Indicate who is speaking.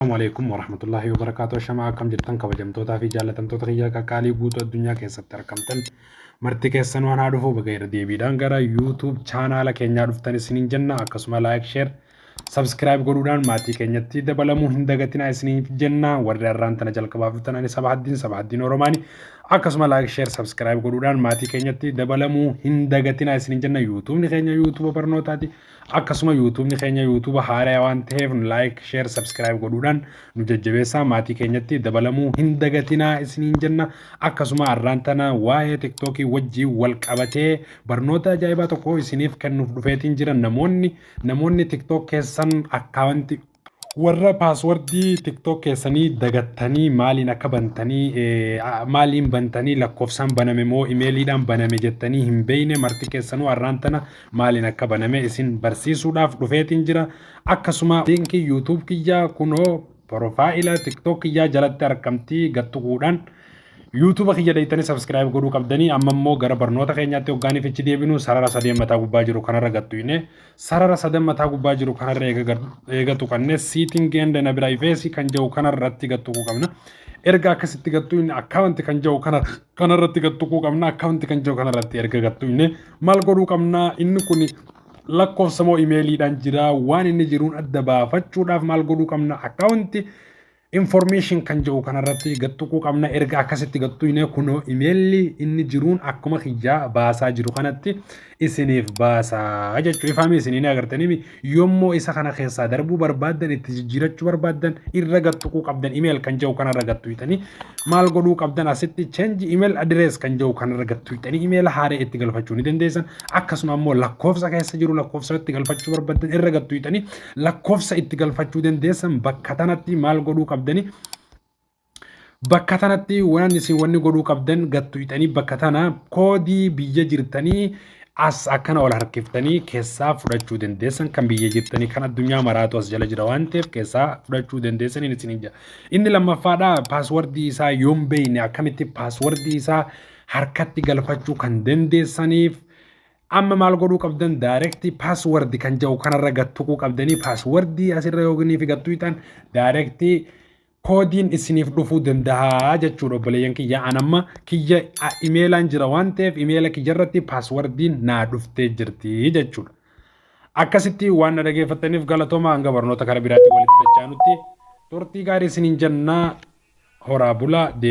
Speaker 1: Assalamu alaikum warahmatullahi wabarakatuh. Shamaa, akkam jirtan, kabajamtootaa fi jaallatamtoota kiyya qaqqaalii guutuu addunyaa keessatti argamtan? Marti keessan waan haa dhufu, baga irra deebiidhaan gara YouTube chaanaala keenyaa dhuftan isiniin jenna. Akkasuma like, share, subscribe godhuudhaan maatii keenyatti dabalamuu hin dagatinaa isiniin jenna. Warri har'aan tana jalqabaaf dhuftan, ani Saba Haddiin, Saba Haddiin Oromaani. Akkasuma like, share, subscribe godhuudhaan maatii keenyatti dabalamuu hin dagatinaa isiniin jenna. YouTubeni keenya YouTuba barnootaati. Akkasuma YouTubeni keenya YouTuba haaraa waan ta'eef like, share, subscribe godhuudhaan nu jajjabeessaa, maatii keenyatti dabalamuu hin dagatinaa isiniin jenna. Akkasuma har'aan tana waa'ee TikTokii wajjin wal qabatee barnoota ajaa'ibaa tokko isiniif kennuuf dhufeetiin jira. Namoonni TikTok keessan accountii, warra passwordii TikTok keessanii dagattanii, maaliin akka bantanii, maaliin bantanii, lakkoofsaan baname moo imeeliidhaan baname jettanii hin beeyne, marti keessanuu har'aan tana maaliin akka baname isin barsiisuudhaaf dhufeetiin jira. Akkasuma linkii YouTube kiyyaa kunoo profile TikTok kiyyaa jalatti argamtii, gattuquudhaan YouTuba kiyya deeytanii subscribe godhuu qabdanii. Amma immoo gara barnoota keenyaatti hoggaaniif ichi deebinu, sarara sadeen mataa gubbaa jiru kanarra gattuine. Sarara sadan mataa gubbaa jiru kanarra eega tuqanne, setting and privacy kan jedhu kanarratti gattuquu qabna. Erga akkasitti gattuine, account kan jedhu kanarratti gattuquu qabna. Account kan jedhu kanarratti erga gattuine, maal godhuu qabna? Inni kun lakkoofsa moo imeeliidhaan jira, waan inni jiruun adda baafachuudhaaf maal godhuu qabna? Account information kan jedhu kanarratti gattuquu qabna. Erga akkasitti gattuine, kunoo imeelli inni jiruun akkuma kiyyaa baasaa jiru kanatti isiniif baasaa jechuu ifaami isiniin agartanii. Yommuu isa kana keessaa darbuu barbaaddan, itti jijjiirachuu barbaaddan, irra gattuquu qabdan. Email kan jedhu kanarra gattuqxanii maal godhuu qabdan? Asitti change email address kan jedhu kanarra gattuqxanii emaila haaraa itti galfachuu ni dandeessan. Akkasuma immoo lakkoofsa keessa jiru, lakkoofsa itti galfachuu barbaaddan, irra gattuqxanii lakkoofsa itti galfachuu dandeessan. Bakka tanatti maal godhuu qabdanii? Bakka tanatti waan isin wanni godhuu qabdan, gattuqxanii bakka tana koodii biyya jirtanii as akkana ol harkiftanii keessaa fudhachuu dandeessan. Kan biyya jirtanii, kan addunyaa maraatu as jala jira waan ta'eef, keessaa fudhachuu dandeessan isin ija. Inni lammaffaadha, passwordii isaa yoon beeyne akkamitti passwordii isaa harkatti galfachuu kan dandeessaniif, amma maal godhuu qabdan? Direct password kan jedhu kanarra gattuquu qabdanii. Passwordii asirra yookiin fi gattuqxan, direct koodiin isiniif dhufuu danda'a jechuudha, obboleeyyan kiyya. An amma kiyya imeelaan jira waan ta'eef, imeela kiyya irratti passwordiin naa dhuftee jirti jechuudha. Akkasitti waan na dhageeffattaniif galatooma. Hanga barnoota karaa biraatti walitti dachaanutti turtii gaarii isiniin jennaa, horaa bulaa deema.